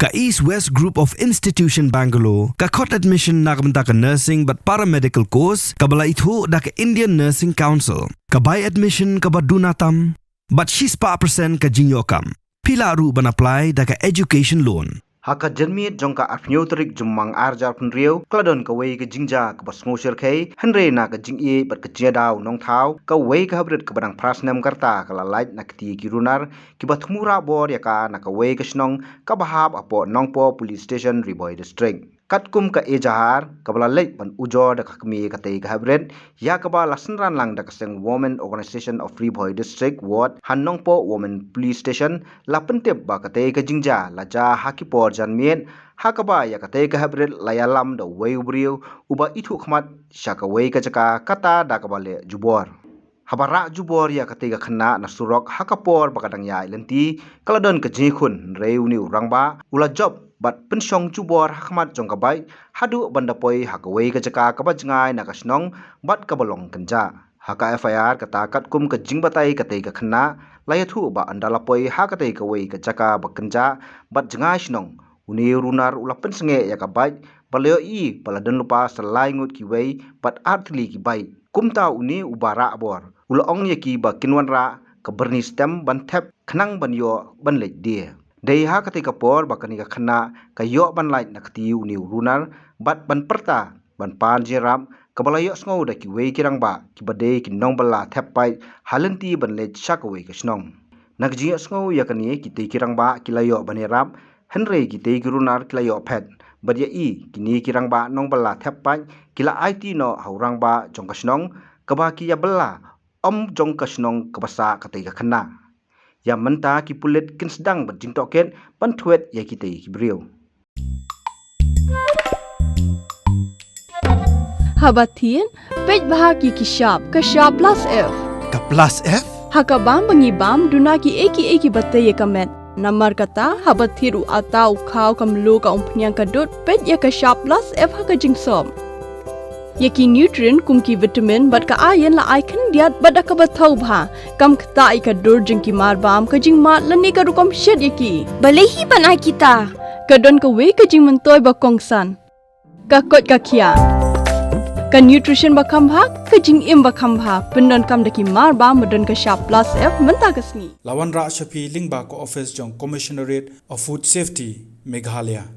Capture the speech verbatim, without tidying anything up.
Ka East West Group of Institution Bangalore ka khot admission na ka bynta ka nursing bad paramedical course kaba la ithuh da ka Indian Nursing Council. Ka bai admission kaba duna tam bad shispah percent ka jingïoh kam. Phi lah ruh ban apply da ka education loan. Ha ka janmiet jong ka arphew tarik Jymmang arhajar phew, ka la don kawei ka jingjia kaba sngewsyrkhei, hynrei na ka jingïeit bad ka jingïada u nongthaw, kawei ka haprit kaba dang phra snem ka rta ka la lait na kti ki runar kiba thmu rah bor ïa ka na kawei ka shnong kaba hap hapoh Nongpoh Police Station, Ri Bhoi District. Katkum ka ejahar kaba la leit ban ujor da ka kmie katei ka haprit, ïa kaba la synran lang da ka seng Women Organisation of Ri Bhoi District Ward ha Nongpoh Women Police Station, la pyntip ba katei ka jingjia la jia ha ki por janmiet, ha kaba ïa katei ka haprit la ïalam da uwei u briew uba ithuh khmat sha kawei ka jaka kata da kaba leh jubor. Haba rah jubor ïa katei ka khynnah na surok ha ka por ba ka dang ïaid lynti, ka la don ka jingkhun, hynrei une u rangbah u la jop bad pynshong jubor ha khmat jong ka bike haduh ban da poi ha kawei ka jaka kaba jngai na ka shnong bad kaba long kynjah. Ha ka F I R kata, katkum ka jingbatai katei ka khynnah, la ïathuh ba ynda la poi ha katei kawei ka jaka ba kynjah bad jngai shnong, une u runar u la pynsangeh ïa ka bike, ba la ïohi ba la don lypa sa lai ngut kiwei bad ar tylli ki bike. Kumta une uba rah bor u la ong ïa ki ba kin wanrah ka byrni stem ban thep khnang ban ïoh ban leit die. Dei ha katei ka por ba kane ka khynnah ka ïoh ban lait na kti une u runar bad ban pyrta ban pan jingïarap, kaba la ïohsngew da kiwei ki rangbah kiba dei ki nongbylla thep paip ha lynti ban leit sha kawei ka shnong. Na ka jingïohsngew ïa kane, kitei ki rangbah ki la ïoh ban ïarap, hynrei kitei ki runar ki la ïoh phet. Bad ïa i, kine ki rangbah nongbylla thep paip ki la aiti noh ha u rangbah jong ka shnong kaba ki ïabylla, ym jong ka shnong kaba sah katei ka khynnah. Ïa mynta ki pulit kin sdang bad jingtohkit ban thwet ïa kitei ki briew. Haba thied, peit bha ki ki shap, ka shap plus F. Ka plus F? Ha ka bam ba ngi bam, duna ki ei ki ei kiba tei ïa ka met. Namar kata, haba thied u atta, u khaw, ka mluh, ka umphniang, ka dud, peit ïa ka shap plus F ha ka jingsop. Ïa ki nutrient kum ki vitamin bad ka iron la ai khyndiat bad da kaba thaw bha. Kam ktah ïa ka dur jong ki marbam, ka jingmad lane ka rukom shet ïa ki. Balei hi ban ai kita? Ka don kawei ka jingmyntoi ba kongsan. Ka koit ka khiah. Ka nutrition ba kham bha, ka jingim ba kham bha. Pyndonkam da ki marbam ba don ka shap plus F mynta ka sngi. La wanrah sha phi lyngba ka office jong Commissionerate of Food Safety, Meghalaya.